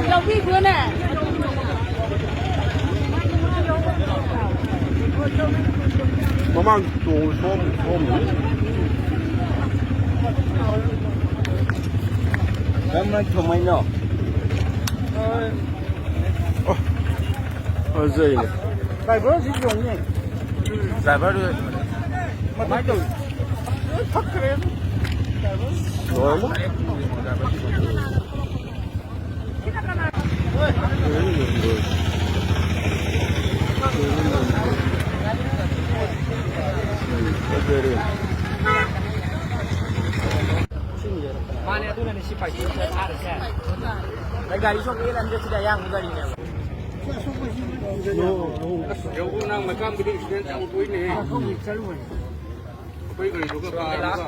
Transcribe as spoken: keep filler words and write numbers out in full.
ꯂꯧꯕꯤꯈꯣꯅꯦ꯫ ꯃꯃꯥꯡ ꯇꯣꯡ ꯁꯣꯝ ꯁꯣꯝ꯫ ꯀꯔꯝꯅ ꯊꯣꯡꯉꯩꯅꯣ? ꯑꯣ, ꯐꯖꯩꯅꯦ꯫ ꯗ꯭ꯔꯥꯏꯚꯔꯁꯤ ꯌꯦꯡꯉꯨꯅꯦ꯫ ꯗ꯭ꯔꯥꯏꯚꯔꯗꯨ ꯀꯃꯥꯏꯅ ꯇꯧꯔꯤ? ꯂꯣꯏ ꯐꯛꯈ꯭ꯔꯦ꯫ ꯗ꯭ꯔꯥꯏꯚꯔ꯫ ꯂꯣꯏꯔꯕꯣ? ꯃꯥꯅꯦ, ꯑꯗꯨꯅꯅꯦ ꯁꯤ ꯄꯥꯏꯊꯣꯛꯑꯒ ꯊꯥꯔꯤꯁꯦ꯫ ꯑꯩ ꯒꯥꯔꯤ ꯁꯣꯝꯗ ꯂꯝꯖꯦ ꯁꯤꯗ ꯑꯌꯥꯡꯕ ꯒꯥꯔꯤꯅꯦꯕ꯫ ꯌꯧꯕ ꯅꯪ ꯃꯩꯀꯥꯝꯒꯤꯗꯤ ꯑꯦꯛꯁꯤꯗꯦꯟ ꯌꯥꯝ ꯊꯣꯛꯏꯅꯦ꯫ ꯑꯩꯈꯣꯏ ꯒꯥꯔꯤꯗꯨꯒ ꯄꯥꯔꯒ꯫